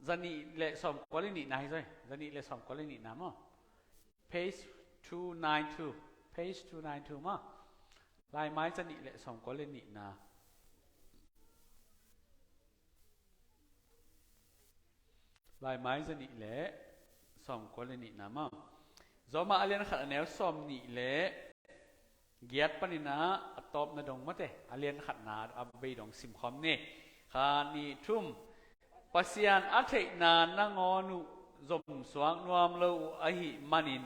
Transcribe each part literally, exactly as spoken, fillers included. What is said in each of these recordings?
Zanih le sawmkua le nihna hi zaw. Zanih le sawmkua le nihna maw? Page two nine two. Page two nine two maw? Laimai zanih le sawmkua le nihna. Laimai zanih le sawmkua le nihna maw? Roma a lian khat a neu sawmnih le giat panin ah a tawpna dong mate, a lian khatna a bei dong simkhawm ni. Khat, nih, thum. Pasian a theihna nangawn uh zomsuak nuam lo uh ahih manin,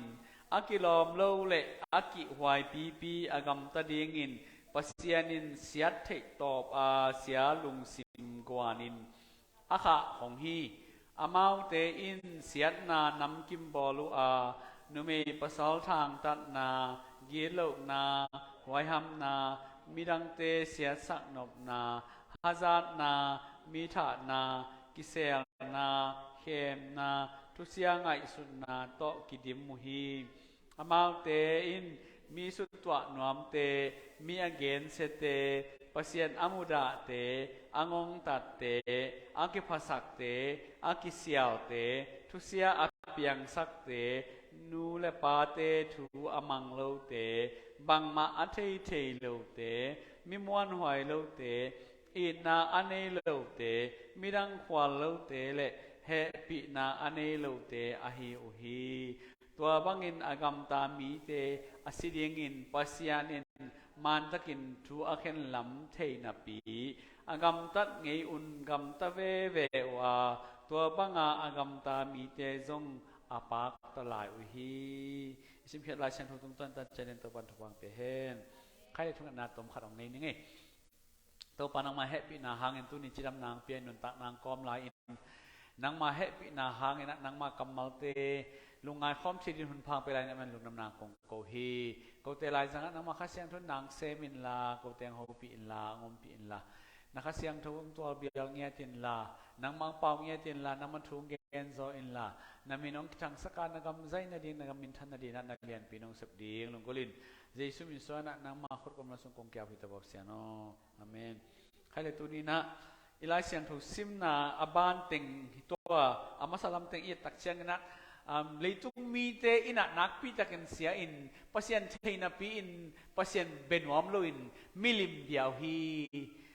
a kilawm lo le a kihhuaipipi a gamta dingin Pasian in siat theih tawp a sia lungsim guanin a khah hong hi. Amaute in siatna namkim bawl uh a, numei pasal thangtatna, gitlohna, huaihamna, midangte siatsak nopna, hazatna, mi thahna, kiselna, khemna, thusia ngaihsutna tawh kidim uh hi. Amaute in mi suttuah nuamte, mi a gensiate, Pasian a mudahte, a ngongtatte, a kiphasakte, a kisialte, thusia a piangsakte, nu le pate thu a mang lote, bangmah a thei thei lote, mi muanhuai lote, itna a nei lote, midang khual lote le hehpihna a nei lote ahi uh hi. Tua bangin a gamta mite a si dingin Pasian in mantakin thu a khen lam thei napi, a gamtat ngei un gamta veve uh a, tua banga a gamta mite zong a pakta lai uh hi. I simkhiat Lai Siangtho tungtawn tan cianin Topan thupha pia hen. Khai le thungetna tom khat hong nei ning ei. Topa, nangma hehpihna hangin tuni cidamna hong pia in, nuntakna hong kawm lai in, nangma hehpihna hangin ah nangma kammalte lungngai khawm thei dingin hun pha hong pia lai in, amen, lungdamna kong ko hi. Kote laizangah nangma Kha Siangtho in na hong sem inla, kote hong hopih inla, hong ompih inla, na Kha Siangtho hong tualbial ngiat inla, nangma hong pau ngiat inla, nangma thu hong gen zaw inla, na min hong kithangsak a, na gam zai nading, na gam minthan nading ah na lianpi in hong sep ding lunggulh in, Jesu min suanah nangma khut kawmna sung kong kiap hi ta vawk Sian aw. Amen. Khai le tuni in ah i Lai Siangtho simna a ban teng hi tua, a masa lam teng i et tak ciangin ah, um, leitung mite in ah nakpi takin sia in, Pasian thei napi in, Pasian bia nuam loin milim bia uh hi.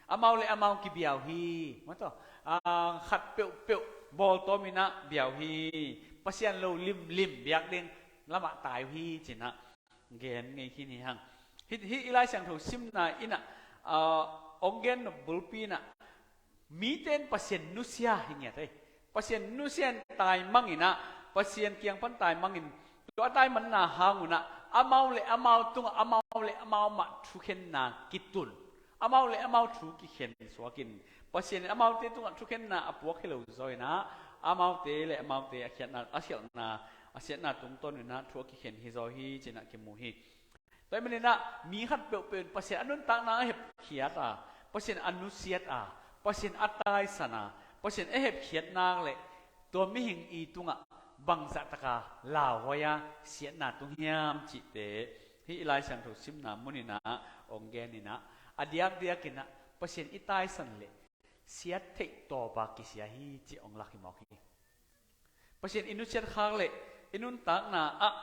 Amau le amau kibia uh hi. Maw taw, ah, khat peuhpeuh bawltawm in ah bia uh hi. Pasian lo limlim biak ding lamah tai uh hi ci-in ah gen ngei khin hi hang. Hih, hih i Lai Siangtho simna in ah, ah, hong gen nop bulpi in ah, mite in Pasian nusia hi ngiat ei. Pasian nusia in taimang in ah, Pasian kiang pan taimang in, tua a taimanna hang un ah amau le amau tungah amau le amau mah thukhenna kitun, amau le amau thu kikhen suak in, Pasian in amaute tungah thukhenna a puak hi lo zaw in ah, amaute le amaute a khiatna, a siatna, a siatna tungtawn in ah thu a kikhen hi zaw hi ci-in ah kimu hi. Tua ahih manin ah mi khat peuhpeuh in Pasian a nuntakna a hepkhiat a, Pasian a nusiat a, Pasian a taisan a, Pasian a hepkhiat nak leh tua mihing i tungah bangzah taka lauhuai a siatna tung hiam cihte hih i Lai Siangtho simna mun in ah hong gen in ah, a diakdiak in ah Pasian i taisan leh siat theih tawpa kisia hi cih hong lak hi mawk hi. Pasian i nusiat khak leh i nuntakna ah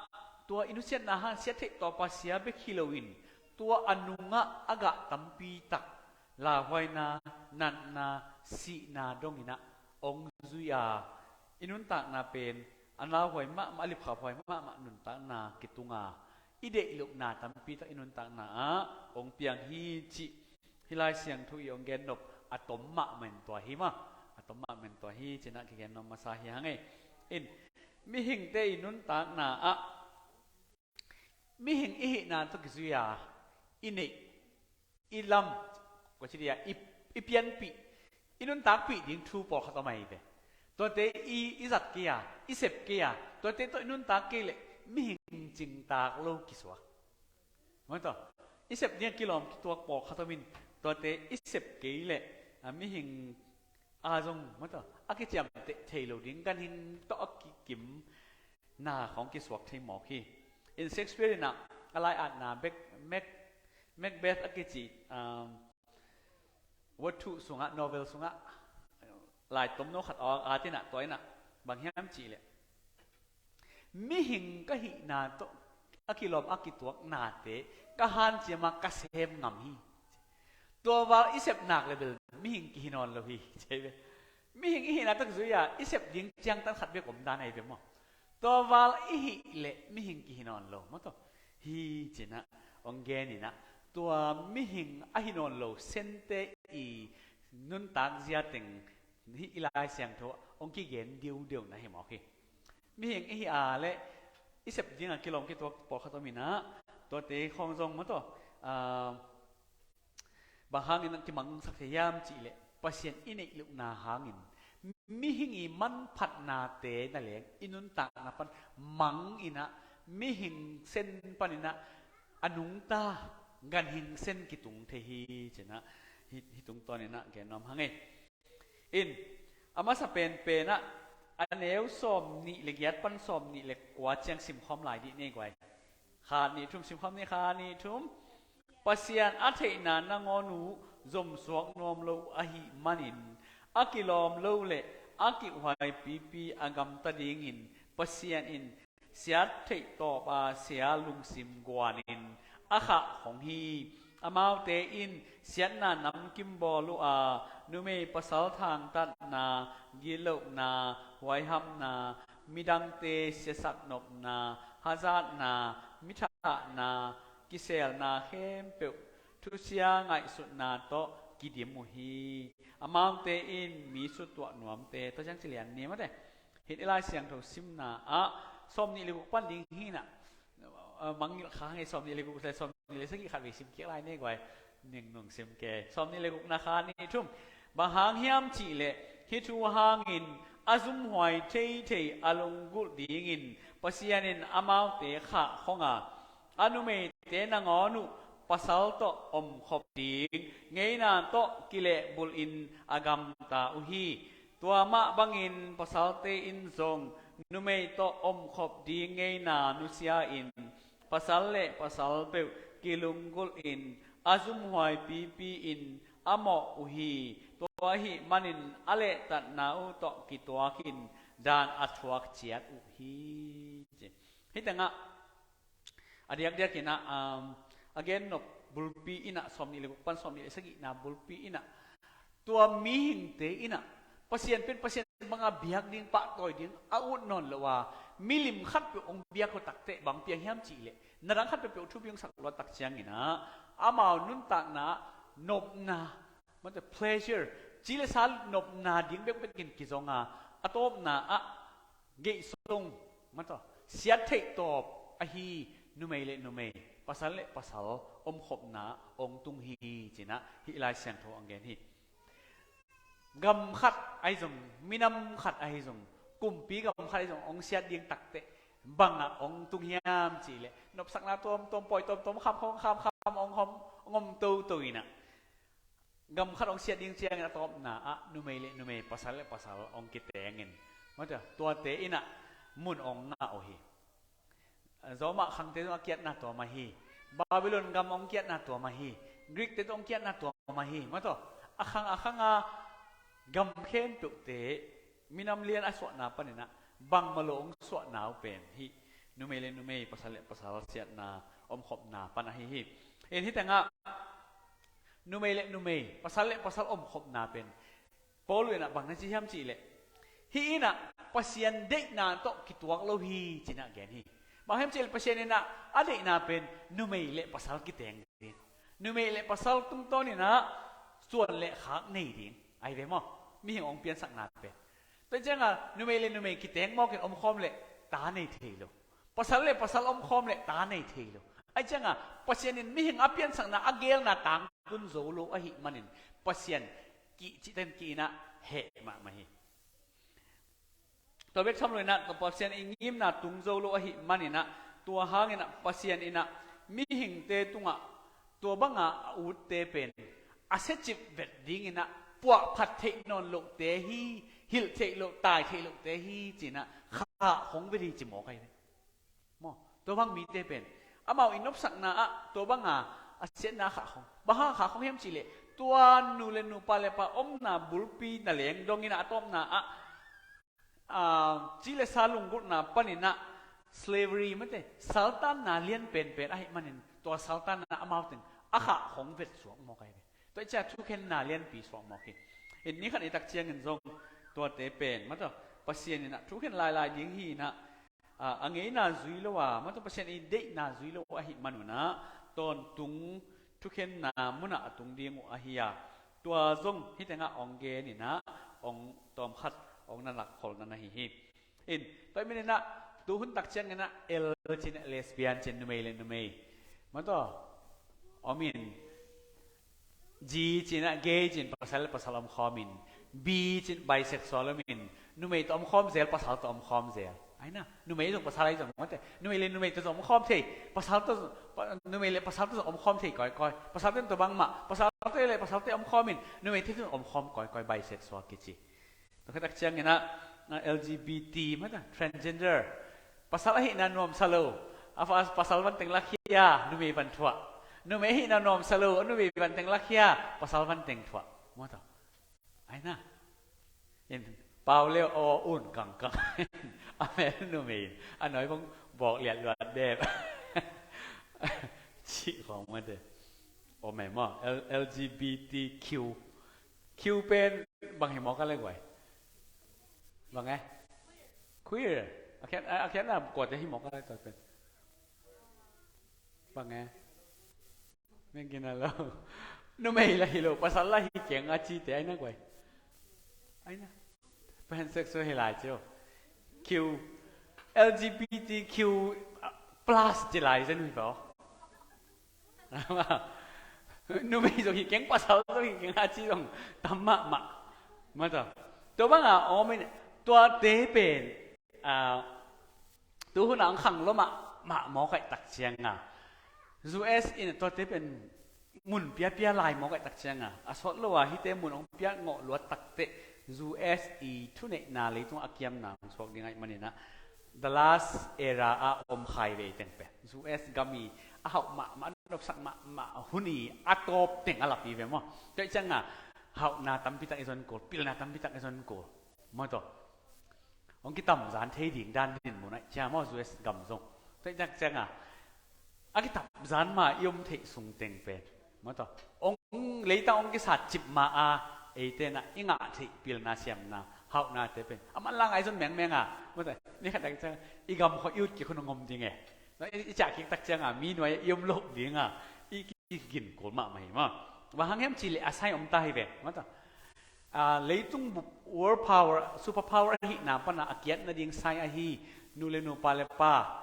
tua i nusiatna hang siat theih tawpa sia bek hi loin, tua a nungah a gah tampi tak lauhuaina, natna, sihna dong in ah hong zui a, i nuntakna pen a lauhuai mahmah, a lipkhaphuai mahmah nuntakna kitung a, i deih lohna tampi tak i nuntakna ah hong piang hi cih hih Lai Siangtho i hong gen nop a tom mahmah in tua hi maw. A tom mahmah in tua hi ci-in ah kigen nuam masa hi hang ei. In, mihingte i nuntakna ah, mihing i hihna tawh kizui a, i neih, i lam, kua ci dia, i, i pianpih, i nuntakpih ding thu pawlkhat om ahi ve. Tuate i, i zat kei a, i sep kei a, tuate tawh i nuntak kei leh mihing cingtak lo kisuak. Maw taw, i sep ding a kilawm kituak pawlkhat om in, tuate i sep kei leh, a, mihing a zong, maw taw, a kiciamteh thei lo ding, ganhing tawh a kikim na khawng kisuak thei mawk hi. In Shakespeare in ah a lai-atna Bec-, Mac-, Macbeth a kici, um, word two sungah, novel sungah, lai tomno khat a, a tinah tua inah bang hiam cihleh, mihing ka hihna tawh a kilawm a kituak nate ka hanciam a ka sem ngam hi. Tua val i sep nak le bel mihing kihi nawn lo hi, ci hi ve. Mihing i hihna tawh kizui a i sep ding ciangtan khat bek om dan ahi ve maw? Tua val i hih leh mihing kihi nawn lo maw tawh? Hi cinah hong gen inah, tua mihing a hi nawn lo sente i nuntak zia teng hih i Lai Siangtho hong kigen diudeu na hi mawk hi. Mihing i hih a leh i sep dingah kilawm kituak pawlkhat om inah, tuate khawng zong maw tawh, ah, bang hangin a kimangsak thei hiam cihleh, Pasian i neih lohna hangin mihing i manphatnate na leng i nuntakna pan mang inah, mihing sen pan inah a nungta ganhing sen kitung thei hi cinah, hi, hi tungtawn inah gen nuam hang ei. In, a masa penpenah a neu sawm nih le giat pan sawm nih le kua ciang simkhawm lai dih ni guai. Kha nih thum simkhawm ni, kha nih thum. Pasian a theihna nangawn uh zomsuak nuam lo uh ahih manin, a kilawm lo le a kihhuaipipi a gamta dingin Pasian in siat theih tawp a sia lungsim guanin a khah khong hi. Amaute in siatna namkim bawl uh a, numei pasal thangtatna, gitlohna, huaihamna, midangte siasak nopna, hazatna, mithahna, kiselna khempeuh, thusia ngaihsutna tawh kidim uh hi. Amaute in mi sutuah nuamte, tua ciang ci lian ni mate. Hih i Lai Siangtho simna ah sawm nih le guk pan ding hi inah, ah, mangngilh kha hang ei, sawm nih le guk le sawm nih le sagih khat vei sim kiak lai ni guai. Ningnung sim ke. Sawm nih le gukna kha nih thum. Bang hang hiam cihleh, hih thu hangin a zumhuai theithei a lunggulh dingin Pasian in amaute khah khong a, a numeite nangawn uh pasal tawh omkhop ding ngeina tawh kilehbulhin a gamta uh hi. Tua mah bangin pasalte in zong numei tawh omkhop ding ngeina nusia-in, pasal le pasal peuh kilunggulhin a zumhuaipipi-in a mawh uh hi. Tua ahih manin a lehtatna uh tawh kituakin daan a thuak ciat uh hi. Hih tengah a diakdiak inah, um, a gennop bulpi inah, sawm nih le guk pan sawm nih le sagihna bulpi inah, tua mihingte inah Pasian pen Pasian banga biak ding, pahtawi ding a ut nawn lo a, milim khatpeuh hong biak lo takteh bang piang hiam cihleh, na dang khatpeuh thupi hong sak lo a tak ciang inah, amau nuntakna nopna, mate pleasure, ci le sa nopna ding bekbekin kizong a, a tawpna ah geihsong, mate siat theih tawp ahi numei le numei, pasal le pasal omkhopna hong tung hi cinah hih Lai Siangtho hong gen hi. Gam khat ahi zong, minam khat ahi zong, kumpi gam khat ahi zong hong siat ding takteh bangah hong tung hiam cihleh, nopsakna tuamtuam, pawi tuamtuam, kham kham kham kham hong om, hong om toto inah, gam khat hong siat ding ciangin a tawpna ah numei le numei, pasal le pasal hong kitengin, mate tuate inah mun hong ngah uh hi. Roma khangte zong a kiatna tua mah hi. Babylon gam hong kiatna tua mah hi. Greek te zong hong kiatna tua mah hi. Mate a khang a khanga gam khempeuhte minam lian a suahna paninah bangmah lo hong suahna uh pen hih numei le numei, pasal le pasal siatna, omkhopna pan ahi hi. In hih tengah numei le numei, pasal le pasal omkhopna pen Paul inah bang na ci hiam cihleh, hih inah Pasian deihna tawh kituak lo hi cinah gen hi. Bang hiam cihleh Pasian inah a deihna pen numei le pasal kiteng ding, numei le pasal tungtawn inah suan le khak nei ding ahi ve maw? Mihing hong piansakna pen. Tua ciangah numei le numei kiteng mawkin omkhawm leh ta nei thei lo. Pasal le pasal omkhawm leh ta nei thei lo. Ahi ciangah Pasian in mihing a piansakna a geelna tangtun zo lo ahih manin Pasian kihcihten ki-inah heh mahmah hi. Tua bek tham lo inah tua Pasian i ngimna tung zo lo ahih maninah, tua hanginah Pasian inah mihingte tungah tua banga a utte pen a siacip vet dinginah puahphat theih nawn lohte hi, hilh theih loh, tai theih lohte hi cinah khah hong vet hi ci mawk ahi ve. Maw, tua bang mite pen amau i nopsakna ah tua banga a siatna khah hong, bang hang khah hong hiam cihleh, Tua nu le nu, pa le pa omna bulpi na leng dongin a tawpna ah, ah, ci le sa lunggulhna paninah slavery mate, saltanna lian penpen ahi manin tua saltanna amau teng a khah hong vet suak mawk ahi ve. Tua i cia thukhenna lianpi suak mawk hi. In ni khat i tak ciangin zong tuate pen mate, Pasian inah thukhen lailai ding hi inah, a, a ngeina zui lo a, mate, Pasian i deihna zui lo ahi manunah tawntung thukhenna munah a tung ding uh ahi a, tua zong hih tengah ong gen inah ong tawmkhat ong na lakholna na hi hi. In, tua i maninah tuhun tak cianginah L cin, lesbian cin, numei le numei mate om in, G cinah gay cin, pasal le pasal omkhawm in, B cin bisexual om in, numei tawh omkhawm zel, pasal tawh omkhawm zel. Aina, numei zong pasal ahi zong mate, numei le numei tawh zong omkhawm thei, pasal tawh, pa-, numei le pasal tawh zong omkhawm thei kawikawi. Pasal tawh bangmah, pasal tawh le pasal tawh omkhawm in, numei tawh zong omkhawm kawikawi, bisexual kici. Tua khit tak cianginah, ah, L G B T mate, transgender. Pasal ahihna nuamsa lo. A fa-, pasal van teng lakhia, numei van thuah. Numei ahihna nuamsa lo, a numei van teng lakhia, pasal van teng thuah. Mate. Aina. In, pau le aw un kangkang. A mel numei in a nawi bang bawk liatluat dep. Cih khawng mate. Om e maw, L-, L G B T Q. Q pen bang hi mawk a le guai? Bang e? Queer. A khiat, a khiatna kuate hi mawk a le tua pen? Bang e? Mengkina lo. Numei la hi lo, pasal la hi keng a cite aina guai? Aina. Pansexual hi lai cio. Q, L G B T Q plus ci lai zen hi paw. Numei zong hi keng, pasal zong hi keng a ci zong tam mahmah. Mate. Tua banga om in, tuate pen, ah, tuhuna ang khang lo mahmah mawk aih tak cianga, U S in tuate pen mun piapia lai mawk aih tak cianga, a sawt lo a hihte mun hong piak ngawh luat takteh U S i thuneihna leitung a kiamna hong suak ding aih maninah, the last era a om khai ve i teng pen, U S gam i a hauh mahmah, a nopsak mahmah hun i a tawp teng a lap i ve maw. Tua i cianga hauhna tampitak i zon kul, pilna tampitak i zon kul. Mate. Hong kitamzan thei ding dan dinmun aih cia maw, U S gam zong. Tua i tak cianga a kitamzan ma i om theih sung teng pen, mate, hong leitang hong kisat cip ma a, eite na i ngah theih pilna siamna hauhnate pen a manlang a i zon mengmeng a, mate, ni khat tak cianga i gam khawh i ut kik hun hong om ding e. I, i ciah kik tak cianga mi nuai i om loh dinga i kigin kul mahmah hi maw. Bang hang hiam cih leh a sai om ta hi ve, mate. Ah, leitung bup world power, super power ahihna pana a kiat nading sai ahi nu le nu, pa le pa.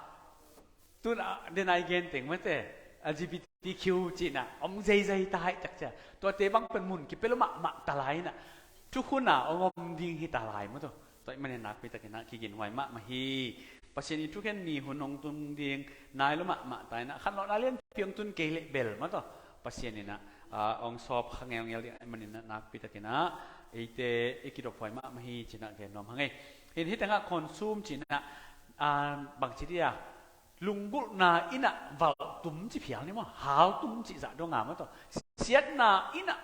Tun, ah, den ai gen teng mate, L G B T Q cihna om zeizei ta hai tak cia. Tuate bang pen mun kipia lo mahmah ta lai inah, thukhuna hong om ding hi ta lai mate. Tua i manin nakpi takinah kiginhuai mahmah hi. Pasian i thukhen ni hun hong tung ding nai lo mahmah ta inah, khanlawhna lianpi hong tun kei leh bel mate, Pasian inah, ah, hong sawp kha ngelngel ding aih maninah nakpi takinah eite i kidophuai mahmah hi cinah gen nuam hang ei. Hin hih tengah consume cinah, ah, bangci dia, lunggulhna inah valhtum ci phial ni maw, haltum cih zah donga mate. Siatna inah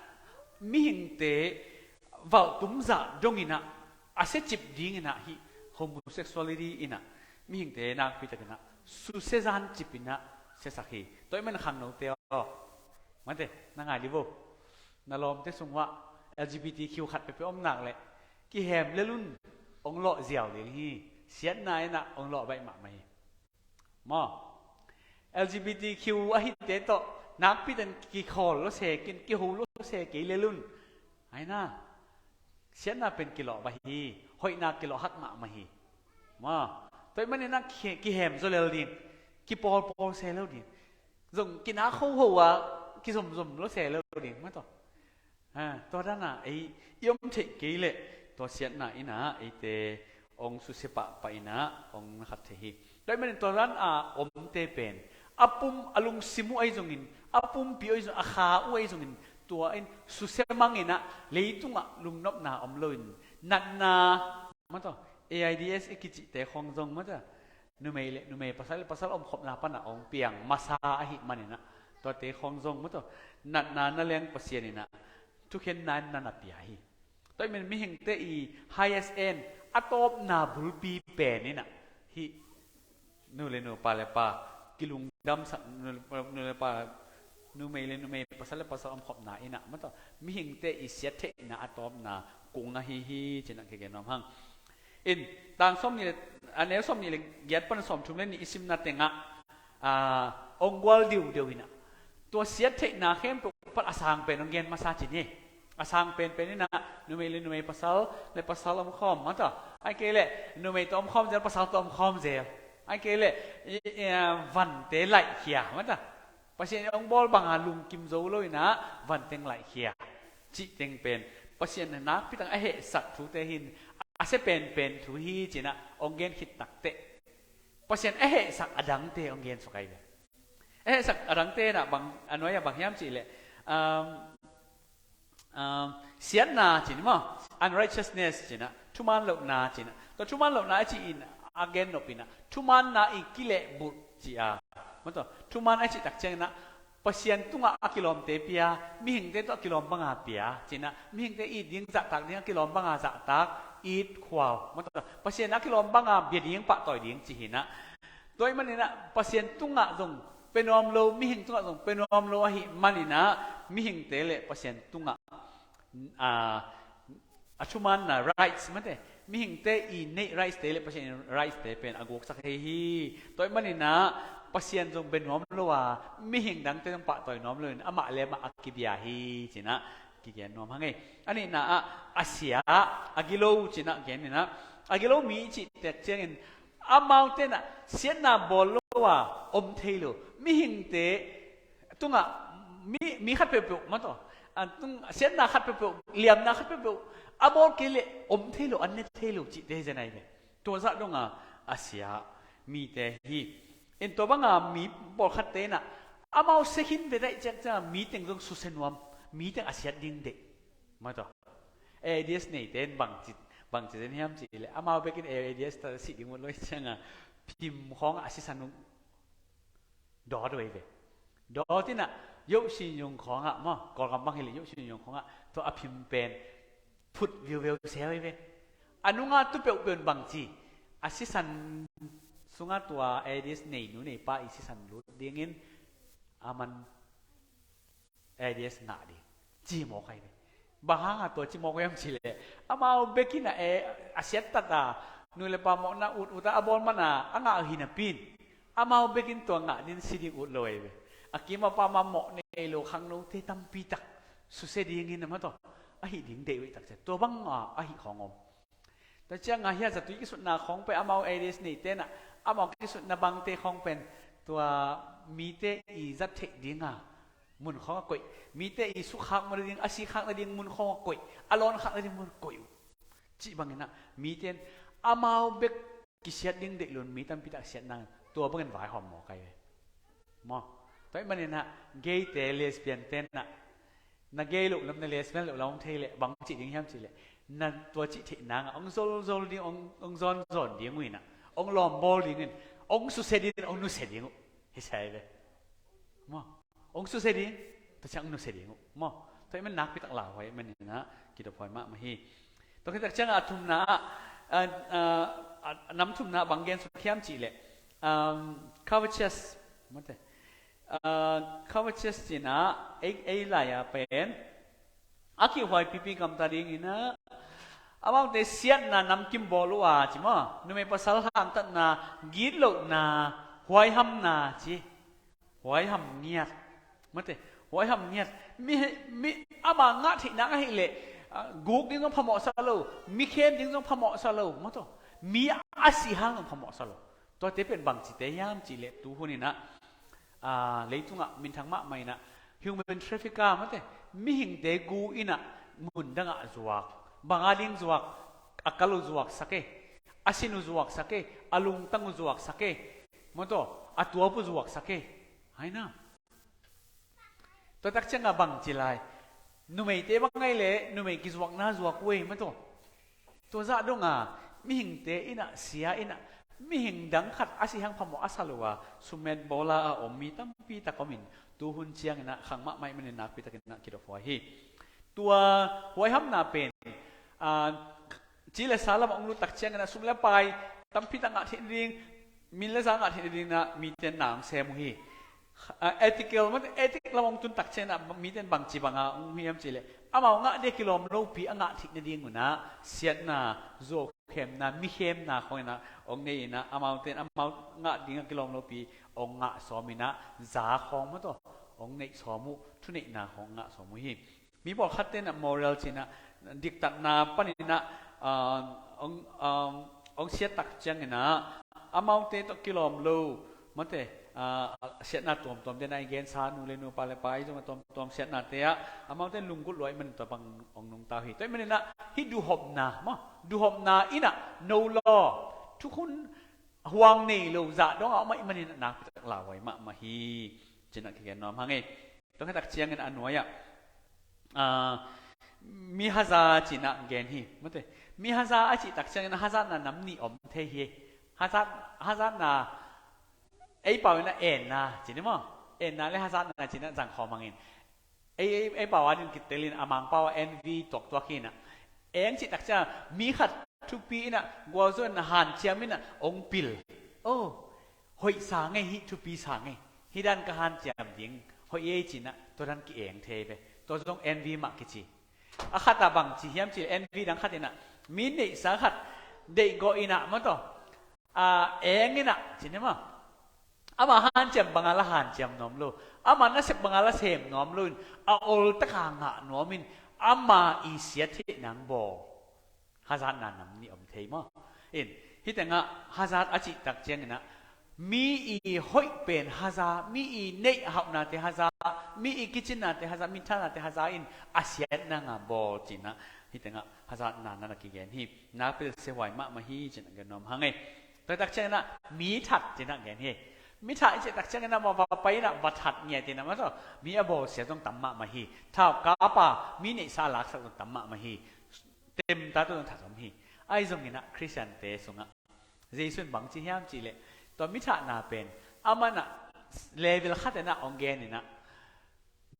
mihingte valhtum zah donginah a siacip dinginah hih homosexuality inah mihingte nakpi takinah susia zan cipinah siasak hi. Tua i man khangnote aw, mate, na ngai li vo. Na lawmte sung uah L G B T Q khat peuhpeuh om nak leh kihem lel un, hong lawh ziau ding hi. Siatna inah hong lawh baih mahmah hi. Maw? L G B T Q ahite tawh nakpi ten kikhawl lo se, kin kiho lo se kei lel un. Aina. Siatna pen kilawh baih hi. Hoihna kilawh hak mahmah hi. Maw? Tua i maninah ki-, kihem zaw lel ding. Kipawlpawl se lo ding. Zong kinak hoho a kizomzom lo se lo ding. Mate. Ha, tua dana ei i om theih kei leh tua siatna inah eite hong susia pahpah inah hong na khat thei hi. Tua i manin tua dana omte pen a pum a lungsim uh ahi zongin, a pumpi uh ahi zongin, a kha uh ahi zongin, tua in susia mang inah leitungah lungnopna om loin natna, mate, A I D S i kicihte khawng zong mate, numei le numei, pasal le pasal omkhopna pana hong piang masa ahih maninah, tuate khawng zong mate, natna na leng Pasian inah thukhenna in na na pia hi. Tua ahih manin mihingte i highest end, a tawpna bulpi pen in ah, hih nu le nu, pa le pa kilungdamsak, nu le, nu le pa, numei le numei, pasal le pasal omkhopna in ah, mataw, mihingte i siattheihna a tawpna kung ahi hi ci-in ah kigen nuam hang. In, tang sawmnih le, a neu sawmnih le giat pan sawmthum le nih i simna tengah, a, hong gual diudeu in ah, tua siattheihna khempeuh pan a sang pen hong gen masa ci ni. A sang penpen in ah, numei le numei, pasal le pasal omkhawm, mataw, ahih kei leh numei tawh omkhawm zel, pasal tawh omkhawm zel, ahih kei leh i, i, a, vante laihkhia, mataw, Pasian in hong bawl banga lungkim zo lo in ah vanteng laihkhia cih teng pen Pasian in nakpi tak a hehsak thute hi in, a sia penpen thu hi ci-in ah hong gen khit takteh, Pasian a hehsak a dangte hong gen suk ahi ve. A hehsak a dangte in ah bang, a nuai-ah bang hiam cih leh, um, um, siatna ci ni maw, unrighteousness ci-in ah, thuman lohna ci-in ah. Tua thuman lohna a cih in a gen nop in ah, thumanna i kilehbulh ci a, mataw, thuman a cih tak ciangin ah, Pasian tungah a kilawmte pia, mihingte tawh a kilawm banga pia ci-in ah, mihingte it ding, zahtak ding a kilawm banga zahtak, it, khual, mataw, Pasian a kilawm banga bia ding, pahtawi ding ci hi in ah. Tua ahih manin ah Pasian tungah zong pia nuam lo, mihing tungah zong pia nuam lo ahih manin ah, mihingte le Pasian tungah, a, a thumanna rights, mate, mihingte i neih rights te le Pasian i rights te pen a guksak ahi hi. Tua ahih manin ah Pasian zong bia nuam lo a, mihing dangte zong pahtawi nuam lo in, amah le amah a kibia hi ci-in ah kigen nuam hang ei. A nihna ah, a sia, a gilo ci-in ah gen in ah, a gilo mi i cih tak ciangin, amaute in ah siatna bawl lo a om thei lo, mihingte tungah mi, mi khat peuhpeuh, mataw, a tung, siatna khat peuhpeuh, liamna khat peuhpeuh a bawl kei leh om thei lo, an ne thei lo cihte hi zen ahi ve. Tua zah dong a, a sia mite hi. In, tua banga mi pawlkhatte in ah amau sia khin ve daih ciangciang a, mi teng zong susia nuam, mi teng a siat ding deih, mataw. AIDS neite in bangci, bangci zen hiam cih leh, amau bek in AIDS tawh si ding uh lo ahih ciang a, phim khawng ah a sisan uh dawt uh ahi ve. Dawt in ah, yohsinyung khawng ah maw, Kawlgam bang hi leh yohsinyung khawng ah tua a phim pen phut viuveu se uh ahi ve. A nunga tu peuhpeuh in bangci, a sisan sungah tua AIDS neinu neipa i sisan lut dingin, aman AIDS ngah ding, ci mawk ahi ve. Bang hanga tua ci mawk hiam cih leh, amau bek in ah, eh, a siat tata, nu le pa mawhna ut uta a bawl mana a ngah uh hi napi in, amau bek in tua ngah ding, si ding ut lo ahi ve. A kim a pam a mawh nei lo khangnote tampi tak susia dingin, a, mataw, ahih ding deih uh ahih tak ciang, tua banga ahih khawng om. Tua ciang a, hih a zatui kisutna khawng pen, amau AIDS neite in ah amau kisutna bangte khawng pen, tua mite i zat theih dinga mun khawng a koih, mite i sukkhak nading, a sikhak nading mun khawng a koih, a lawnkhak nading mun koih uh. Cih bangin ah mite in amau bek kisiat ding deih lo in, mi tampi tak siat nang, tua bangin vaihawm mawk ahi ve. Maw? Tua ahih manin ah gay-te, lesbian-te in ah, na gay loh lam, na lesbian loh lam hong thei leh bang cih ding hiam cih leh, na tua cih theih nang a hong zolzol ding, hong, hong zawnzawn ding uh in ah, hong lawmbawl ding in, hong susia ding in, hong nusia ding uh hi sa hi ve. Maw? Hong susia ding, tua ciang hong nusia ding uh. Maw? Tua ahih manin nakpi tak lauhuai ahih manin ah kidophuai mahmah hi. Tua khit tak ciang a thumna ah, a, a, a, nam thumna ah bang gen suk hiam cih leh, um, covetous, mate, a, covetous ci-in ah ei, ei lai-a pen a kihhuaipipi gamta dingin ah, amaute siatna namkim bawl uh a, ci maw, numei pasal hangtatna, gitlohna, huaihamna ci. Huaiham ngiat, mate, huaiham ngiat. Mi, mi, ama ngah theih nang ahih leh, a, guk ding zong phamawhsa lo, mi khem ding zong phamawhsa lo, mataw, mi a si hang zong phamawhsa lo. Tuate pen bangcite hiam cih leh, tu hun in ah, a, leitungah minthang mahmah in ah human trafficker, mate, mihingte gu in ah mun dangah zuak, bang a ding zuak, a kal uh zuaksak e, a sin uh zuaksak e, a lungtang uh zuaksak e, mataw, a tuap uh zuaksak e. Hai na. Tua tak ciang a bangci lai, numeite bang ahih leh numei kizuakna zuak uh ei, mataw. Tua zah dong a mihingte in ah, sia in ah, mihing dang khat a si hang phamawh a sa lo a, sumet bawla a om mi tampi tak om in, tu hun ciangin ah khang mahmah ahih manin nakpi takin ah kidophuai hi. Tua huaihamna pen, a, ci le sa lamah hong lut tak ciangin ah sum le pai tampi tak ngah theih nading, min le za ngah theih nading in ah mite na hong sem uh hi. A, ethical, mate, ethic lamah hong tun tak ciangin ah mite in bangci banga hong hiam cih leh amau ngah ding kilawm lopi a ngah theih nading un ah siatna, zuaukhemna, mikhemna khawng in ah hong nei in ah amaute in amau ngah ding a kilawm lopi hong ngah sawm in ah za khawng, mate, hong neih sawm uh, thuneihna khawng ngah sawm uh hi. Mi pawlkhatte in ah moral ci-in ah diktatna panin ah, ah, hong, ah, hong siat tak ciangin ah amaute tawh kilawm lo, mate, ah, siatna tuamtuam den ah i gensa, nu le nu, pa le pa, i zong a tuamtuam siatnate ah amaute lunggulh lua ahih manin tua bang hong nungta uh hi. Tua ahih manin ah hih duhhopna, maw, duhhopna in ah no law, thukhun huang nei lo zah dong a om ahih manin ah nakpi tak lauhuai mahmah hi, ci-in ah kigen nuam hang ei. Tua khit tak ciangin a nuai-ah, ah, mi haza ci-in ah gen hi, mate. Mi haza a cih tak ciangin hazatna nam nih om thei hi. Hazat, hazatna, ei pau in ah enna ci ni maw. Enna le hazatna ci-in ah zang khawm hang in. Ei, ei, ei pau a ding kitel in, a Mangpau ah envy tuaktuak hi in ah. Eng cih tak ciang mi khat thupi in ah gualzo in ah hanciam in ah hong pil. Oh, hoih sa ngei, hih thupi sa ngei, hih dan ka hanciam ding, hoih ei ci-in ah tua dan ki-eng thei ve. Tua zong envy mah kici. A khat ah bangci hiam cih leh envy dang khat in ah mi neihsa khat deihgawh in ah, mate, a, eng in ah ci ni maw. Ama hanciam banga la hanciam nuam lo, ama nasep banga la sem nuam lo in, a oltak a ngah nuam in, ama i siat theih nang bawl. Hazatna nam nih om thei maw. In, hih tengah hazat a cih tak ciangin ah mi i hoih pen haza, mi i neih a hauhnate haza, mi i kicinnate haza, mi thatnate haza in a siat nang a bawl ci-in ah hih tengah hazatna na na kigen hi. Nakpi tak siahuai mahmah hi ci-in ah gen nuam hang ei. Tua tak ciangin ah mi that ci-in ah gen hi. Mi that i cih tak ciangin ah maw va pai in ah va that ngiat in ah, mate, mi a bawlsia zong tam mahmah hi. Thau kap a mi neihsa a laksak zong tam mahmah hi. Temta tawh zong that om hi. Ahi zongin ah Khristiante sungah Jesu in bangci hiam cih leh tua mi thatna pen amah in ah level khat in ah hong gen in ah,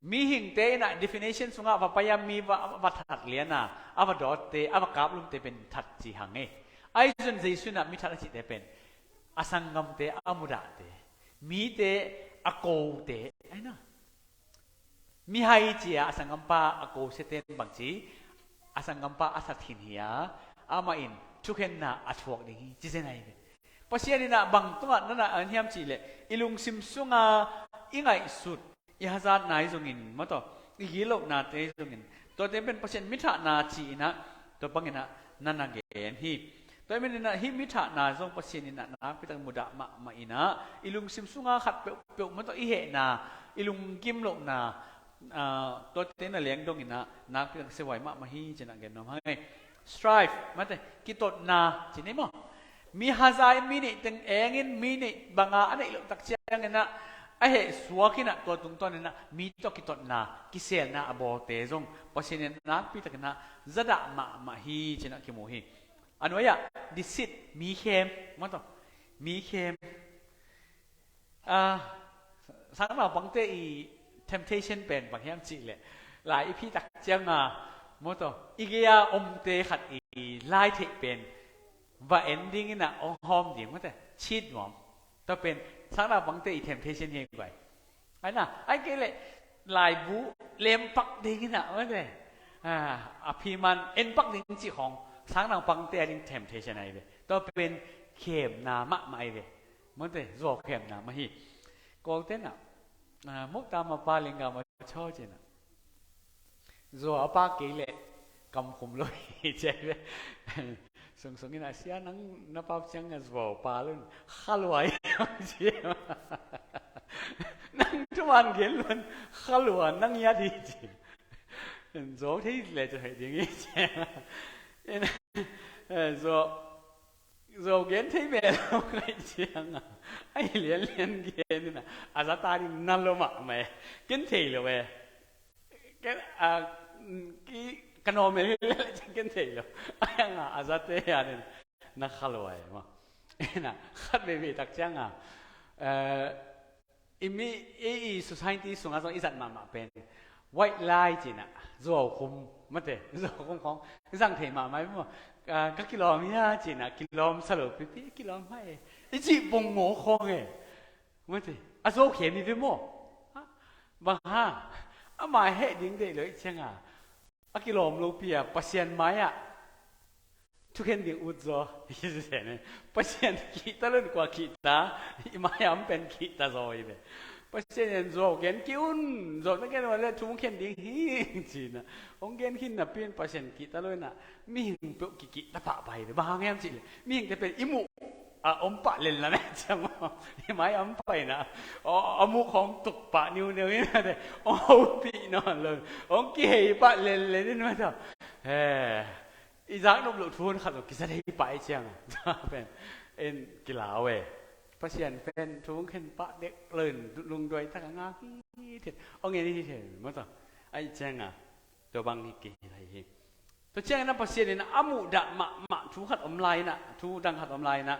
mihingte in ah definition sungah va pai a mi va, va that lian a, a va dawtte, a va kaplumte pen that ci hang ei. Ahi zong Jesu in ah mi that a cihte pen a sanggamte, a mudahte, mite a kote, ahi na. Mihai ci-a a sanggampa a kosiate in bangci, a sanggampa a that khin hi a, amah in thukhenna a thuak ding hi, ci zen ahi ve. Pasian in ah bang tungah na na an hiam cih leh i lungsim sunga i ngaihsut, i hazatna hi zongin, mate, i gitlohnate hi zongin, tuate pen Pasian mi thatna ci-in ah tua bangin ah na na gen hi. Tua ahih manin ah hih mi thatna zong Pasian in ah nakpi tak mudah mahmah in ah i lungsim sunga khat peuhpeuh, mate, i hehna, i lunggim lohna, ah, tuate na leng dong in ah nakpi tak siahuai mahmah hi ci-in ah gen nuam hang ei. Strife, mate, kitotna ci ni maw. Mi haza in mi neih teng eng in mi neih banga a neih loh tak ciangin ah a heh suak in ah tua tungtawn in ah mi tawh kitotna, kiselna a bawlte zong Pasian in nakpi takin ah zadah mahmah hi ci-in ah kimu hi. A nuai-ah deceit, mi khem, mate, mi khem. Ah, sangnaupangte i temptation pen bang hiam cih leh, lai i phih tak ciang a, mate, i gei-a omte khat i lai theih pen va en ding in ah hong hawm ding, mate, cheat nuam. Tua pen sangnaupangte i temptation hi guai. Ahi na, ahih kei leh laibu lempak ding in ah, mate, ah, a phiman enpak ding cih khawng sangnaupangte a ding temptation ahi ve. Tua pen khemna mahmah ahi ve. Mate, zuau khemna mah hi. Kawlte'n ah, ah, mukta mapa lingga ma chaw ci-in ah, zuau a pak kei leh kamkhum lo hi ci ahi ve. Sungsung in ah, sia, nang na pau ciang a zuau pak lo in kha lua hi, ci. Nang thuman gen lo in kha lua, nang hiat hi, ci. Zuau thei leh ci thei ding hi, ci. Eh, zuau zuau gen thei meh lo ngaih ciang a, a hi lianlian gen in ah, a zate a ding na lo mahmah e. Ken thei lo e. Ken, a, ki, ka normal hi leh ken thei lo. A hi hang a, a zate a ding na kha lua e maw. In ah, khat veivei tak ciang a, eh, i mi, i, i society sungah zong i zat mahmah pen, White lie cinah, zuau khum, mate, zuau khum khawng zang thei mahmah maw. Ka kilawm hia cinah, kilawm sa lo pipi, kilawm hai. I cih pong ngaw khawng e. Mate, a zuau khem hi ve maw. Bang hang, ama heh ding deih lo i cianga, a kilawm lopi a Pasian mai-ah thukhen ding ut zaw hi. Pasian kihta lo in kua kihta, i mai-ah om pen kihta zaw hi ve. Pasian in zuau gen kei un, zuau na gen uh le thu khen ding hi cinah, hong gen khin napi in Pasian kihta lo inah, mihing peuh kikihta pahpah hi ve. Bang hang hiam cihleh mihingte pen i muh a om pah lel na me ciang maw, i mai om pah inah, a muh khawng tuk pah niuneu inah, hong hopih nawn lo, hong kihei pah lel lel in mata. He, i zak nop loh thu hun khat zong kisa thei pah i cianga, tua pen in kilau e. Pasian pen thu hong khen pah dek lo in lungduai tak a ngak hi thiat, hong en hi thiat mata. Ahi cianga tua bang hi kei hi. Tua ciangin a Pasian in a muhdah mahmah thu khat om lai inah, thu dang khat om lai inah,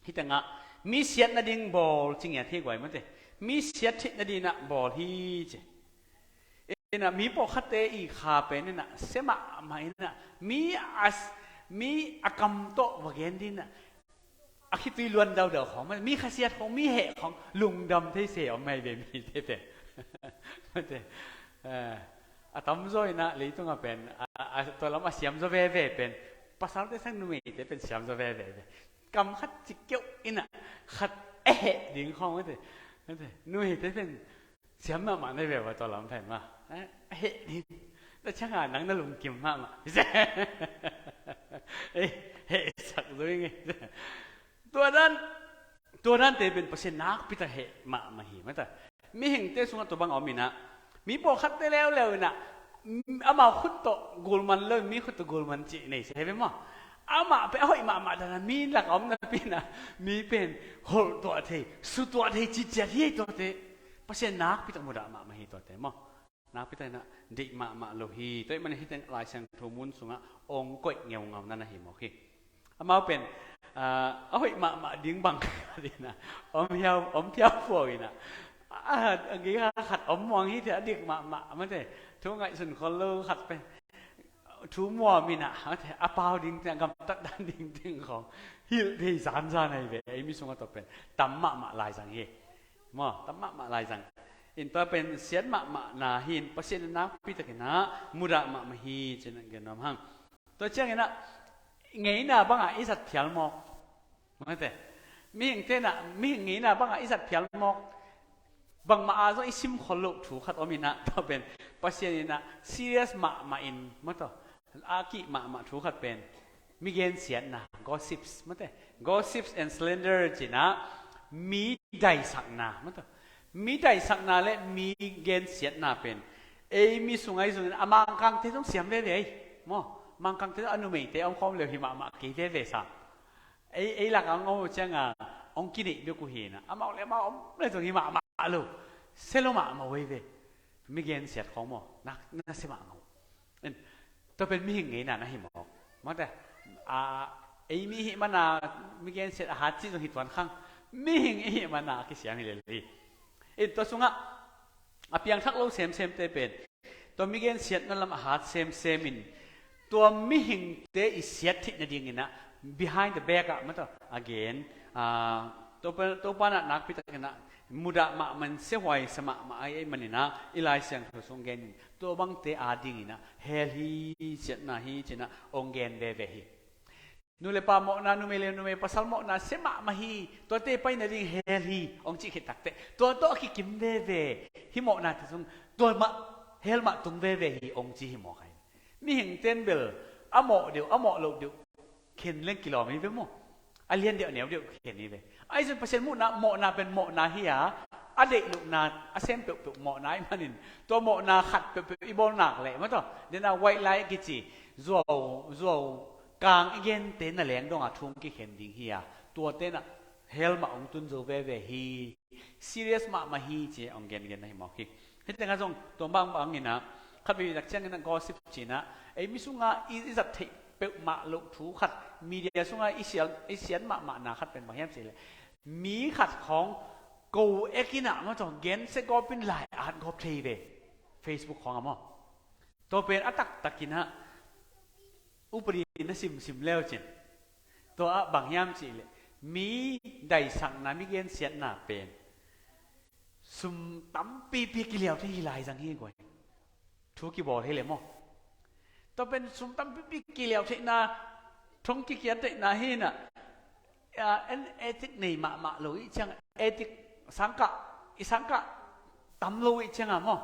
hih tengah mi siat nading bawl ci ngiat hi guai mate. Mi siat theih nading inah bawl hi ci. Inah mi pawlkhatte i kha pen inah sia mahmah inah, mi a, mi a kam tawh va gen ding inah, a khitui luan daudau khawng, mi khasiat khawng, mi heh khawng lungdam thei se om mai ve mite pen. Mate, eh, a tamzaw inah leitungah pen a, a, tua lam a siamzaw veve pen, pasalte sang numeite pen siamzaw veve ve. Kam khat ci keuh inah khat a heh ding khawng mate. Mate, numeite pen siam mahmah na hi ve ua tua lam pen mah. Eh, a heh ding. Na cianga nang na lungkim mahmah. Eh, heh sak zo ing e. Tua dan, tua dante pen Pasian nakpi tak heh mahmah hi mata. Mihingte sungah tua bang a om inah, mi pawlkhatte leuleu inah, amau khut tawh gulman lo, mi khut tawh gulman cih nei se ve maw. Amah pen a hoih mahmah dana mi lak a om napi inah, mi pen holh tuah thei, su tuah thei ciciat hi tuate. Pasian nakpi tak mudah mahmah hi tuate maw. Nakpi tak inah deih mahmah lo hi. Tua ahih manin hih teng Lai Siangtho mun sungah ong koih ngeungau na na hi mawk hi. Amau pen, ah, a hoih mahmah ding bang khat inah om hiau, om phiau phuau inah, a, a gei khat om muang hi thei, a dik mahmah mate, thu ngaihsun khol lo khat pen thu muam inah mate, a pau ding teng, gamtat dan ding teng khawng hilh thei zanzan ahi ve. Ei mi sungah tua pen tam mahmah laizang hi. Maw, tam mahmah laizang. In tua pen siat mahmah na hi in, Pasian in nakpi tak inah mudah mahmah hi ci-in gen nuam hang. Tua ciangin ah ngeina bangah i zat phial mawk. Mate, mihingte inah mihing ngeina bangah i zat phial mawk. Bangmah ah zong i sim khol loh thu khat om inah, tua pen Pasian inah serious mahmah in, mate, a kih mahmah thu khat pen mi gensiatna, gossips, mate, gossips and slander ci-in ah, mi daisakna, mate, mi daisakna le mi gensiatna pen ei mi sung ahi zongin a Mangkangte zong siam veve ei. Maw, Mangkangte zong a numeite a om khawm leh hi mahmah kei veve sam. Ei, ei lakah hong om uh ciangin hong kineih bek uh hi inah, amau le amau om le zong hi mahmah lo. Sia lo mahmah uh ei ve. Mi gensiat khawng maw, na, na sia mahmah uh. En, tua pen mihing ngeina na hi mawk. Mate, a, ei mi hih mana mi gensiat a hat cih zong hi tuan khang. Mihing i hih mana a kisiam hi lel hi. En, tua sungah a piangthak lo semsemte pen tua mi gensiatna lam a hat semsem in, tua mihingte i siat theih nadingin ah, behind the back ah, mate, a gen, ah, Topa, Topa in ah nakpi takin ah mudah mahmah in siahuai sa mahmah ahih manin ah, i Lai Siangtho sung gen in tua bangte adingin ah hell hi, siatna hi ci-in ah hong gen veve hi. Nu le pa mawhna, numei le numei pasal mawhna sia mahmah hi, tuate paina ding hell hi hong cih khit takteh, tua tawh a kikim veve hih mawhnate sung, tua mah hell mah tung veve hi hong ci hi mawk hi. Mihingte in bel a mawh deuh, a mawh loh deuh khen leng kilawm hi ve maw. A lian deuh, a neu deuh khen hi ve. Ahi zongin Pasian muhna, mawhna pen mawhna hi a, a deih lohna, a sem peuhpeuh mawhna ahih manin, tua mawhna khat peuhpeuh i bawl nak leh, mate, den a white lie a kici, zuau, zuau kang i gente na leng dongah thu hong kikhen ding hi a, tuate in ah hell mah hong tun zo veve hi. Serious mahmah hi ci-in hong gengen na hi mawk hi. Hih tengah zong tua bangbang in ah, khat vei tak ciangin ah gossip ci-in ah, ei mi sungah i, i zat theih peuhmah loh thu khat, media sungah i siat, i siat mahmahna khat pen bang hiam cih leh, mi khat khawng ko ek in ah, mate, gensia gawp in lai at gawp thei ve. Facebook khawng a maw. Tua pen a taktakin ah upadi na simsim leucin, tua ah bang hiam cihleh, mi daisakna, mi gensiatna pen sum tampipi kiliau thei hi lai zang hi guai. Thu kibawl hi le maw. Tua pen sum tampipi kiliau theihna, thong kikian theihna hi na. En etik nei mahmah lo ih ciang, etik sangkah, i sangkah tam lo ih cianga maw,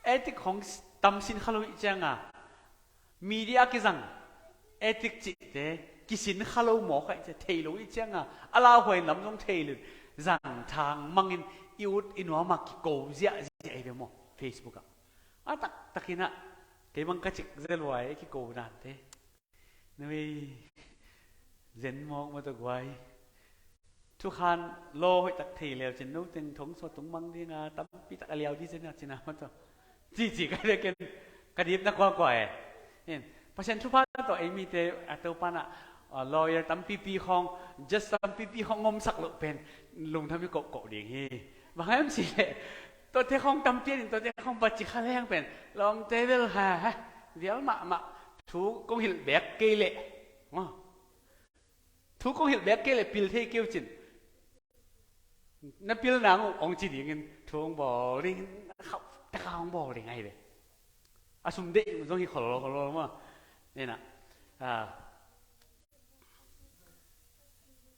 etik hong tamsin kha lo ih cianga, media kizang etik cihte kisin kha lo mawk aih cia thei lo ih cianga, a lauhuai lam zong thei lo, zang thang mangin i ut i nuama kiko ziahziah i ve maw. Facebook ah a taktakinah kei mang ka cik zeluai i kiko dante. Nui zen mawk mawtaw guai. Thukhan law hoihtak thei leucin noteng thong sua tung mang dinga tampitak a liau di zena cina mawtaw. Cici ka deken ka dipna kuakua e. Pasian thupha tawh ei mite a Topanah lawyer tampipi khawng, judge tampipi khawng ngomsak loh pen lungtham i kohkoh ding hi. Bang em si leh, tuate khawng tampian in tuate khawng baci kha leng pen lawmte bel ha vial mahmah. Thu kong hilh bek kei leh, thu kong hilh bek kei leh pil thei keu cin, na pil nang uh ong ci dingin thu ong bawl dingin, khauh taka ong bawl ding ahi ve. A sum deih zong hi kholol kholol maw. Nena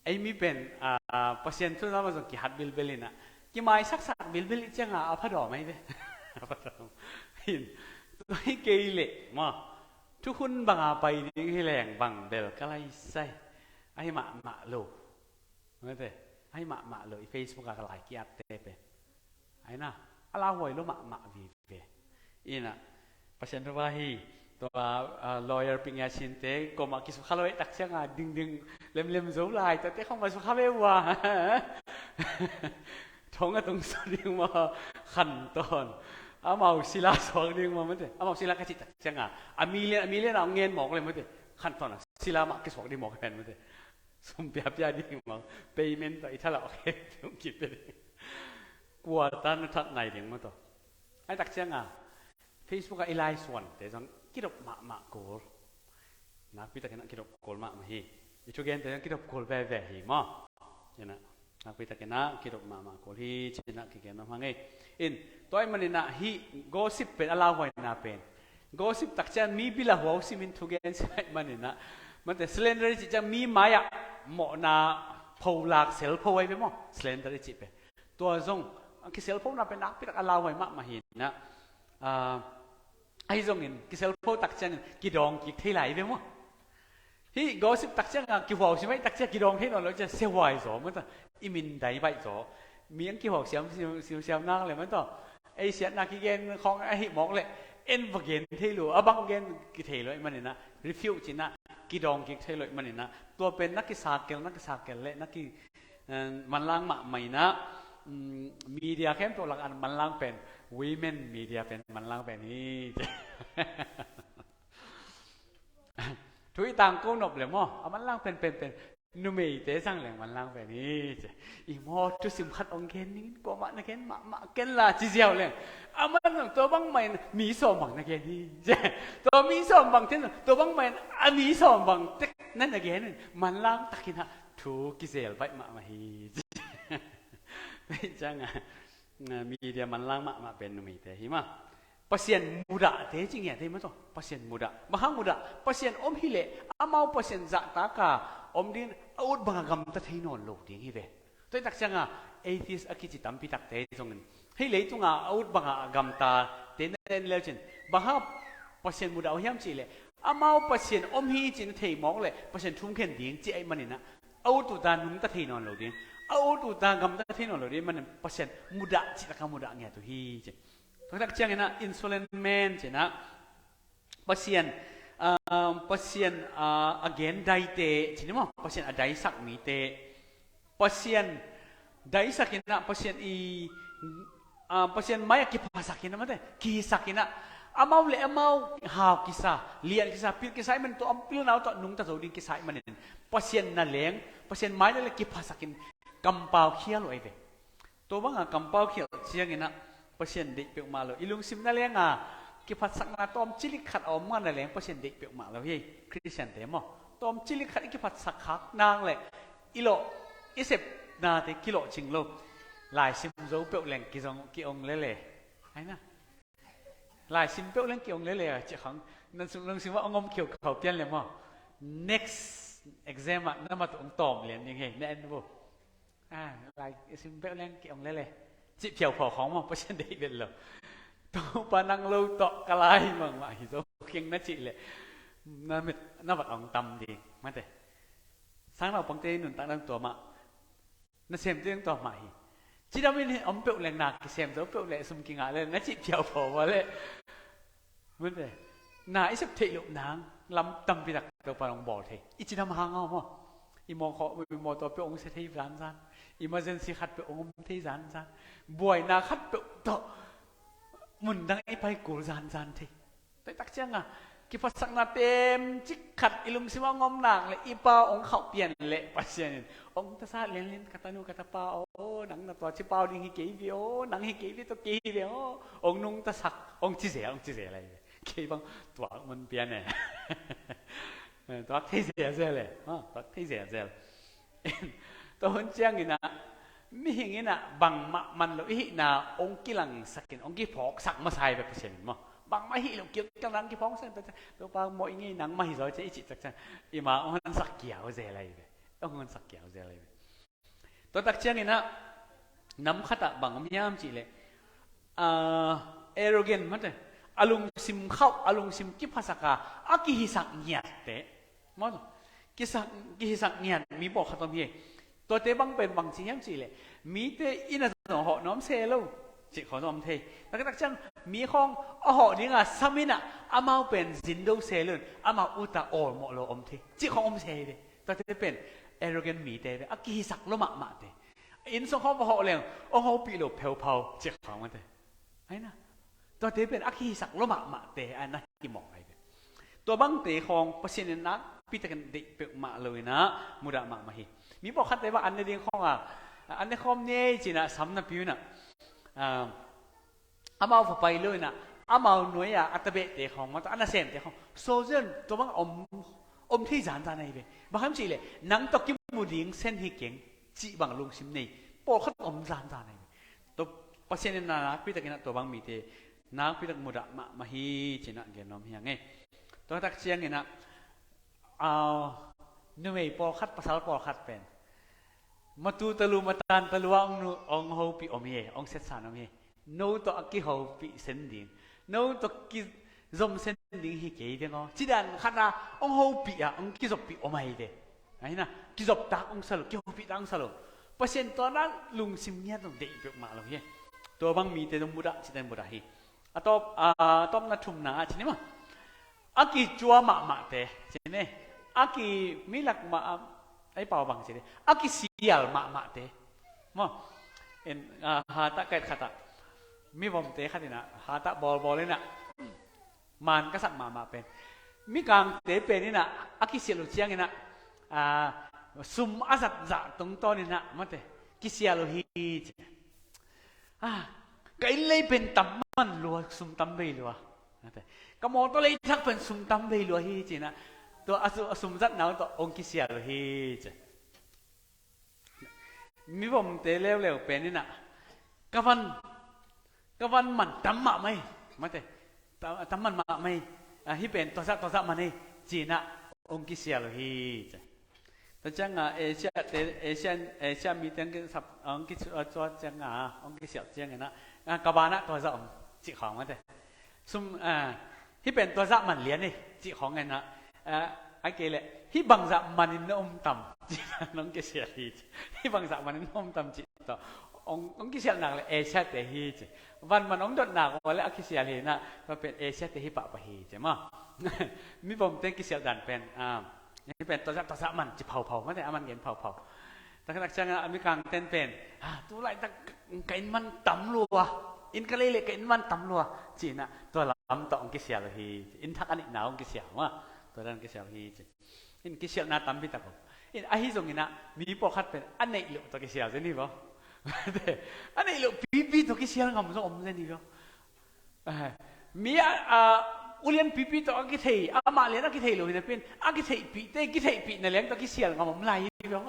ei mi pen Pasian thu nama zong kihat bilbel inah, kimaisaksak bilbel ih cianga a phadawm ahi ve. A phadawm in, tua hi kei leh maw, thukhun banga pai ding hi leng bang bel ka laisai. Ahi mahmah lo. Mate, ahi mahmah lo i Facebook a ka lai kiatte pen. Aina a lauhuai lo mahmah vive. Ina Pasian thupha hi. Tua lawyer pingia sinte koma kisukha lo i takcianga dingding lemlem zo lai, tuate khong ma sukha ve ua. Thong a tung sa ding ma khantawn. Amau sila suak ding ma mate, amau sila ka cih takcianga a million a million a ngen mawk le mate, khantawn a sila mah kisuak ding mawk hen mate. Sum piapia ding mawk, payment tawh i thalawh khe tung kipia ding. Kuata na that nai ding mawtaw. Ai takcianga Facebook a i laisuante zong kidop mahmah kul. Nakpitakin a kidop kul mahmah hi. I thugente zong kidop kul veve hi maw. Ina nakpitakin a kidop mahmah kul hi cina kigen mahmah ngei. In tua i maninah hi gossip pen a lauhuaina pen. Gossip takcian mi bila huau simin thugen simaih maninah, mate slander i cih ciang mi mai-ah mawhna pholak selpho ai ve maw. Slander i cih pen tua zong a kiselphona pen nakpitak a lauhuai mahmah hinah. Ahi zongin kiselpho takciangin kidawng kik thei lai ve maw. Hih gossip takcianga kihuau simaih takciang kidawng thei nawn lo ciang sehuai zaw mata. I min dai baih zaw. Mi ang kihuau siam siam siam nak le mata. Ei siatna kigen khawng ahi mawk leh en va gen thei lo, a bang gen kithei lo i maninah refute cinah kidawng kik thei lo i maninah tua pen na kisakel na kisakel leh na ki manlang mahmah inah. Media khempeuh lak an manlang pen women media pen manlang pen hi. Thu i tangko nop le maw a manlang pen pen pen numeite sang leng manlang pen hi. I maw thusim khat ong gen ningin kuamah na gen mahmah ken la ci ziau leng a man zong tua bang mahin mi sawm bang na gen hi. Tua mi sawm bang ten zong tua bang mahin a mi sawm bang tek na na gen in manlang takinah thu kizel baih mahmah hi. Cianga media manlang mahmah pen numeite hi ma. Pasian mudahte ci ngiate hi mataw. Pasian mudah, bang hang mudah? Pasian om hileh amau Pasian zahtaka om dingin a ut banga gamta thei nawn lo ding hi ve. Tua i takcianga atheist a kici tampitakte zongin hei leitunga a ut banga a gamtate na en leucin bang hang Pasian mudah uh hiam cihleh amau Pasian om hi cin thei mawk leh Pasian thumkhen ding ci aih maninah a ut uta nungta thei nawn lo ding, a ut uta gamta thei nawn lo ding manin Pasian mudah cihtaka mudah ngiat uh hi ci. Tua takcianginah insolent man cinah Pasian Pasian a gen daite cini maw, Pasian a daisak mite, Pasian daisakinah Pasian i Pasian mai a kiphasakinah mate kisakinah amau le amau hau kisa, lian kisa, pil kisa i man tua om pilnau tawh nungta zo ding kisa i manin Pasian na leng Pasian mai le le kiphasakin kampau khial uh ai ve. Tua banga kampau khial cianginah Pasian deih peuhmah lo. I lungsim na leng a kiphatsakna tawm cilik khat a om mah na leng Pasian deih peuhmah lo hi. Khristiante maw, tawm cilik khat i kiphatsak khak nang le i lawh, i sepnate kilawhcing lo. Laisim zo peuh leng kizong ki-ong lele. Hai na. Laisim peuh leng ki-ong lele a cih khang. Nan sung lungsim a ong om khiukhau pian le maw, next exam ah na mat ong tawm lian ding hi, na en vo. A, laisim peuh leng ki-ong lele. Cih phiauphau khawng maw, Pasian deih vet lo. Topa nang lo tawh ka lai mahmah hi zo keng na cih leh na mit, na vat ong tam ding. Mate. Sang naupangte nuntak nang tua mah. Na sem ding tua mah hi. Cidam in hi om peuh leng na kisem zo peuh leh sum kingah leh na cih phiauphau va leh. Mate. Na i sep theih loh nang lam tampi tak Topa ong bawl thei. I cidam hang a maw. I mawtaw, i mawtaw peuh ong sia thei zanzan. Emergency khat peuh ong om thei zanzan. Buaina khat peuh tawh mundang i pai kul zanzan thei. Tua tak ciang a kiphatsakna temcik khat i lungsim a ong om nang le i Pa ong khauh pian le Pasian in ong tasa lianlian, ka tanu ka tapa aw, nang na tua ci pau ding hi kei ve aw, nang hi kei ve tawh kei hi ve aw, ong nungtasak, ong ci zel, ong ci zel lai ve. Kei bang tuak man pian e. Tuak thei zelzel e. Ha, tuak thei zelzel. Tua hun ciangin ah mihing in ah bangmah man lo i hihna ong kilangsakin ong kiphawksak masa hi ve Pasian in maw. Bangmah hih lo kiang kiang nang kiphawksak. Topa mawh i ngei nangmah hi zaw cia i cih tak ciang i ma ong honsak kiau zel lai ve. Ong honsak kiau zel lai ve. Tua tak ciangin ah nam khat ah bang om hiam cih leh, ah, arrogant mate, a lungsim khauh, a lungsim kiphasak a, a kihisak ngiatte. Maw, kisak, kihisak ngiat mi pawlkhat om hi. Tuate bang pen bang ci hiam cih leh, mite in a zong hawh nuam se lo cih khawng zong om thei. Tua tak ciang mi khawng a hawh ding a sam in ah amau pen zin do se lo in amau ut a awlmawh lo om thei cih khawng om se hi ve. Tuate pen arrogant mite ve, a kihisak lua mahmahte. Inn sung khawng va hawh leng ong hopih lo pheuphau cih khawng mate. Hai na. Tuate pen a kihisak lua mahmahte a na hi mawk lai ve. Tua bangte khawng Pasian in nakpi takin deih peuhmah lo in ah mudah mahmah hi. Mi pawlkhatte bang an ne ding khawng a, an ne khawm ni ei ci in ah sam napi uh in ah, ah, amau va pai lo in ah, amau nuai a a tabehte khawng, mata a nasemte khawng, soldier tua bang om, om thei zanzan ahi ve. Bang hiam cih leh, nang tawh kimu ding sen hi keng cih bang lungsim nei pawlkhat om zanzan ahi ve. Tua Pasian in nakpi takin ah tua bang mite nakpi tak mudah mahmah hi ci in ah gen nuam hi hang e. Tua tak ciangin ah, ah, numei pawlkhat, pasal pawlkhat pen matu talu, matan talu a ong nu, ong hopih om hi, ong setsan om hi. No tawh a kihopih sen ding, no tawh kizom sen ding hi kei ding aw. Cidan khat a ong hopih a, ong kizoppih om ahi ve. Ahi na, kizoptak ong sa lo, kihopihtak ong sa lo. Pasian tua na lungsim ngiat zong deih peuhmah lo hi. Tua bang mite zong mudah, citen mudah hi. A tawp, a tawpna thumna ah ci ni maw. A kicua mahmahte ci ni. A ki, mi lak mah, a, ei pau bang ci ni. A kisial mahmahte. Maw. En, a, hatah kaih khatah mi vomte khat in ah, hatah bawlbawl in ah, man ka sak mahmah pen, mikangte pen in ah a kisial uh ciangin ah, a, sum a zatzah tungtawn in ah mate kisial uh hi ci. A, ka inn lei pen tam man lua, sum tam bei lua. Mate. Ka mawtaw lei thak pen sum tam bei lua hi ci in ah, tua a su-, a sum zatna uh tawh ong kisial uh hi ci. Mivomte leuleu pen in ah, ka van, ka van man tam mahmah hi, mate, tam, tam man mahmah hi, a, hih pen tua zah, tua zah man hi, ci in ah ong kisial uh hi ci. Tua ciang a, Asia te, Asia, Asia mite ong kisap, ong ki, tua ciang a, ong kisial ciangin ah, a, ka van ah tua zah om, cih khawng mate. Sum, a, hih pen tua zah man lian hi, cih khawng in ah, a, a kei leh, hih bangzah manin na om tam, ci in ah ong kisial hi ci. Hih bangzah manin na om tam cih tawh ong, ong kisial nak leh Asia te hi ci. Van man om dot nak uh leh a kisial hi in ah, tua pen Asia te hi pahpah hi ci maw. Mivomte kisial dan pen, a, hih pen tua zah, tua zah man ci phauphau, mate, a man gen phauphau. Taktak ciangin ah mikangten pen, a, tu laitak ka inn man tam lua, inn ka lei leh ka inn man tam lua, ci in ah tua lam tawh ong kisial uh hi. Inn thak a nihna ong kisial maw. Tua dan ong kisial uh hi ci. In kisialhna tampi tak om. In ahi zongin ah mi pawlkhat pen a neih loh tawh kisial zen hi maw. A neih loh pipi tawh kisial ngam zong om zen hi lo. Eh, mi a, a, ulian pipi tawh a kithei, amah lian a kithei lo hi napi in, a kitheihpihte, kitheihpihna leng tawh kisial ngam om lai hi lo.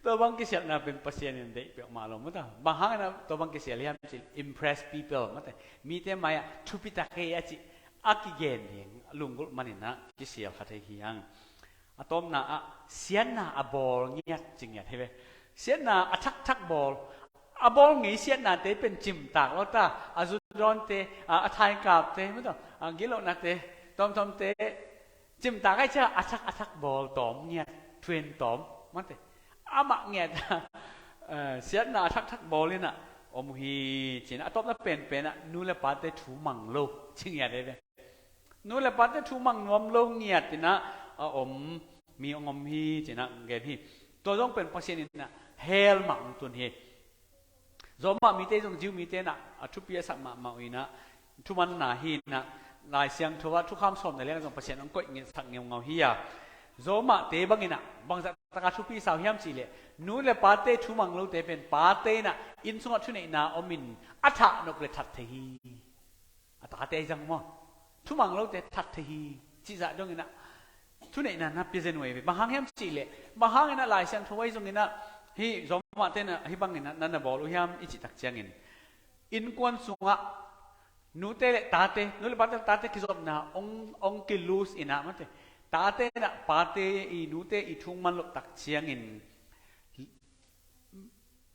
Tua bang kisialhna pen Pasian in deih peuhmah lo mata. Bang hangin ah tua bang kisial hiam cih leh impress people mate. Mite mai-ah thupi tak hi a cih a kigen ding lunggulh manin ah kisial kha thei hi hang. A tawpna ah siatna a bawl ngiat ci ngiat hi ve. Siatna a thakthak bawl, a bawl ngei siatnate pen cimtak lo ta, a zudawnte, a, a thaikapte, mate, a gilo nate, tawmtawmte, cimtak ai cia a thak a thak bawl tawm ngiat, thuin tawm, mate. Amah ngiat, eh, siatna a thakthak bawl in ah om uh hi ci-in ah, a tawpna penpen ah nu le pate thu mang lo ci ngiat hi ve. Nu le pate thu mang nuam lo ngiat in ah a om mi hong om hi ci-in ah gen hi. Tua zong pen Pasian in ah hell mah hong tun hi. Roma mite zong Jew mite in ah a thupi a sak mahmah uh in ah, thumanna hi in ah, Lai Siangtho ah thukham sawmna liang zong Pasian hong koih ngetsak ngeungau hi a. Roma te bangin ah bangzah taka thupi sa uh hiam cih leh, nu le pate thu mang lote pen pate in ah inn sungah thuneihna om in a thah nop leh that thei hi. A tate ahi zong maw, thu mang lote that thei hi cih zah dongin ah thuneihna na pia zen uh hi ve. Bang hang hiam cih leh, bang hangin ah Lai Siangtho ahi zongin ah, hih Roma te in ah hih bangin ah na na bawl uh hiam i cih tak ciangin, innkuan sungah nute le tate, nu le pate le tate kizopna hong, hong ki-lose in ah, mate, tate in ah pate i, nute i thu mang loh tak ciangin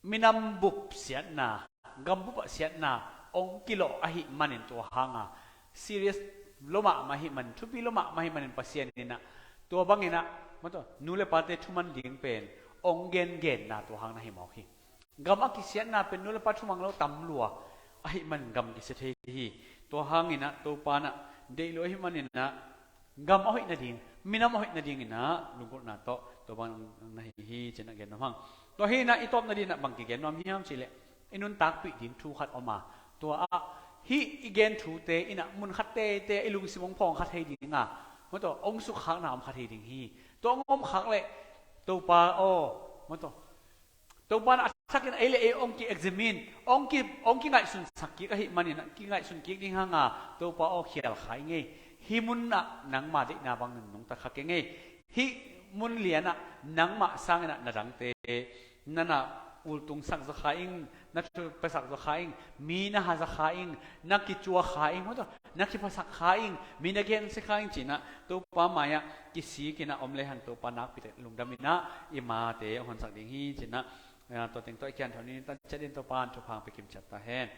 minam bup siatna, gam bup ah siatna hong kilawh ahih manin, tua hang a serious lua mahmah ahih manin, thupi lua mahmah ahih manin Pasian in ah tua bangin ah, mate, nu le pate thu mang ding pen hong gengenna tua hang na hi mawk hi. Gam a kisiatna pen nu le pa thu mang lo tam lua ahih manin gam kisia thei hi. Tua hangin ah Topa in ah deih lo ahih manin ah gam a hoih nading, minam a hoih nadingin ah lunggulhna tawh tua bang na hi hi ci-in ah gen nuam hang. Tua hi in ah i tawpna dingin ah bang kigen nuam hiam cih leh, i nuntakpih ding thu khat om a, tua ah hih i gen thute in ah mun khat teitei i lungsim hong phawng kha thei ding a, mate, hong sukkhakna om kha thei ding hi. Tua hong om khak leh, Topa aw, mate, Topa in a thakin ei le ei hong ki-examine, hong ki, hong kingaihsunsak kik ahih manin, kingaihsun kik ding hang a, Topa aw, khial kha ing ei. Hih mun ah nangma deihna bangin nungta kha keng ei. Hih mun lian ah nangmah sangin ah na dangte na na ultungsak zaw kha ing, na thupiasak zaw kha ing, mi na haza kha ing, na kicua kha ing, mate, na kiphasak kha ing, mi na gensia kha ing ci-in ah Topa mai-ah kisik in ah om lehang Topa nakpi tak lungdam in ah i mate hong honsak ding hi ci-in ah, tua teng tawh i kiangah thawh ni, tan ciat in Topa in thupha hong pia kimciat ta hen.